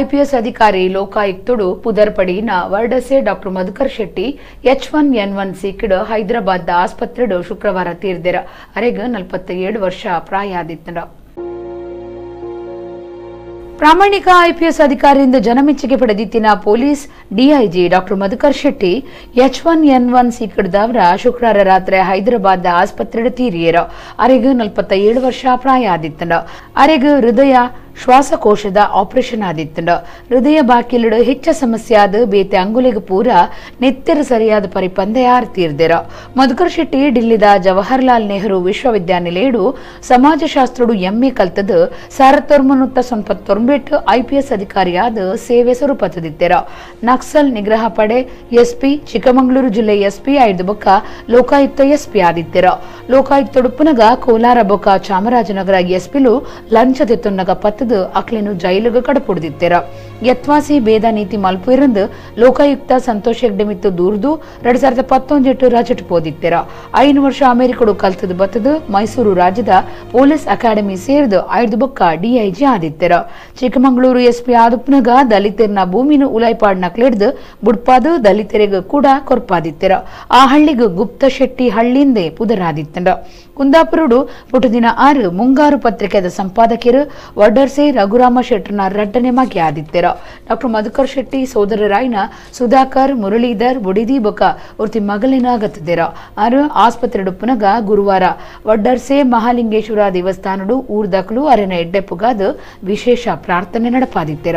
IPS ಅಧಿಕಾರಿ ಲೋಕಾಯುಕ್ತುಡು ಪುದರ್ಪಡಿನ ವರ್ಡಸೆ doctor Madhukar Shetty H1N1 ಸೀಕಿಡು Hyderabad ಆಸ್ಪತ್ರೆಡು ಶುಕ್ರವಾರ ತೀರ್ದೆರ. ಅರೆಗ್ 47 ವರ್ಷ ಪ್ರಾಯಾದಿತ್ತಂಡ. ಪ್ರಾಮಾಣಿಕ ಐಪಿಎಸ್ ಅಧಿಕಾರಿಯಿಂದ ಜನಮೆಚ್ಚುಗೆ ಪಡೆದಿತ್ತಿನ police DIG doctor Madhukar Shetty H1N1 ಸೀಕಡ್ದವರ ಶುಕ್ರವಾರ ರಾತ್ರಿ ಹೈದರಾಬಾದ್ ಆಸ್ಪತ್ರೆ ತೀರಿಯರು. ಅರೆಗ್ 47 ವರ್ಷ ಪ್ರಾಯ ಆದಿತ್ತಂಡ. ಅರೆಗ್ ಹೃದಯ ಶ್ವಾಸಕೋಶದ ಆಪರೇಷನ್ ಆದಿತ್ತಂಡ. ಹೃದಯ ಬಾಕಿಲುಡು ಹೆಚ್ಚ ಸಮಸ್ಯೆ ಆದ ಬೇತೆ ಅಂಗುಲಿಗೆ ಪೂರ ನೆತ್ತೆರ ಸರಿಯಾದ ಪರಿಪಂದೆ ಯಾರು ತೀರ್ದೆರ. ಮಧುಕರ್ ಶೆಟ್ಟಿ ಡಿಲ್ಲಿದ ಜವಾಹರ್ಲಾಲ್ ನೆಹರು ವಿಶ್ವವಿದ್ಯಾನಿಲಯಡು ಸಮಾಜಶಾಸ್ತ್ರಡು ಎಂಎ ಕಲ್ತದ 1999 ಐಪಿಎಸ್ ಅಧಿಕಾರಿಯಾದ ಸೇವೆ ಸ್ವರೂಪದಿತ್ತೆರ. ನಕ್ಸಲ್ ನಿಗ್ರಹ ಪಡೆ ಎಸ್ಪಿ, ಚಿಕ್ಕಮಗಳೂರು ಜಿಲ್ಲೆ ಎಸ್ಪಿ ಐದು ಬೊಕ್ಕ ಲೋಕಾಯುಕ್ತ ಎಸ್ಪಿ ಆದಿತ್ತೆರ. ಲೋಕಾಯುಕ್ತಡು ಪುನಗ ಕೋಲಾರ ಬೊಕ್ಕ ಚಾಮರಾಜನಗರ ಎಸ್ಪಿಲು ಲಂಚ ದೆತ್ತೊನ್ನಗ ಪತ್ತದು ಅಕ್ಲೆನು ಜೈಲುಗು ಕಡಪುಡ್ದಿತ್ತೆರ. ಯತ್ವಾಸಿ ಭೇದ ನೀತಿ ಮಲ್ಪುರಂದು ಲೋಕಾಯುಕ್ತ ಸಂತೋಷ್ ಹೆಗ್ಡೆ ಮಿತ್ತು ದೂರ್ದು 2019 ರಜೆಟ್ ಪೋದಿತ್ತೆರ. 5 ವರ್ಷ ಅಮೆರಿಕಡು ಕಲ್ತದು ಬತ್ತದು ಮೈಸೂರು ರಾಜ್ಯದ ಪೊಲೀಸ್ ಅಕಾಡೆಮಿ ಸೇರಿದು ಐದು ಬೊಕ್ಕ ಡಿಐಜಿ ಆದಿತ್ತೆರ. ಚಿಕ್ಕಮಗಳೂರು ಎಸ್ಪಿ ಆದುಪ್ನಗ ದಲಿತರ್ನ ಭೂಮಿನ ಉಲಾಯ್ಪಾಡ್ನ ಕ್ಲೆಡ್ದು ಬುಡ್ಪಾದು ದಲಿತರಿಗೆ ಕೂಡ ಕೊರ್ಪಾದಿತ್ತೆರ. ಆ ಹಳ್ಳಿಗೂ ಗುಪ್ತ ಶೆಟ್ಟಿ ಹಳ್ಳಿಂದೆ ಪುದರಾದಿತ್ತಂಡ. ಕುಂದಾಪುರುಡು ಪುಟದಿನ 6 ಮುಂಗಾರು ಪತ್ರಿಕೆದ ಸಂಪಾದಕಿಯರು ವಡ್ಡರ್ಸೆ ರಘುರಾಮ ಶೆಟ್ಟರ್ನ ರಡ್ಡನೆ ಮಗಿ ಆದಿತ್ತೆರ. ಡಾಕ್ಟರ್ ಮಧುಕರ್ ಶೆಟ್ಟಿ ಸೋದರರಾಯ್ನ ಸುಧಾಕರ್, ಮುರಳೀಧರ್, ಬುಡಿದಿ ಬೊಕ ಒರ್ತಿ ಮಗಲಿನ ಗತ್ತದೆರ. ಆರು ಆಸ್ಪತ್ರೆ ಪುನಗ ಗುರುವಾರ ವಡ್ಡರ್ಸೆ ಮಹಾಲಿಂಗೇಶ್ವರ ದೇವಸ್ಥಾನಡು ಊರ್ದಕ್ಲು ಅರೆನ ಎಡ್ಡೆಪ್ಪುಗಾದ ವಿಶೇಷ ಪ್ರಾರ್ಥನೆ ನಡಪಾದಿತ್ತೆರ.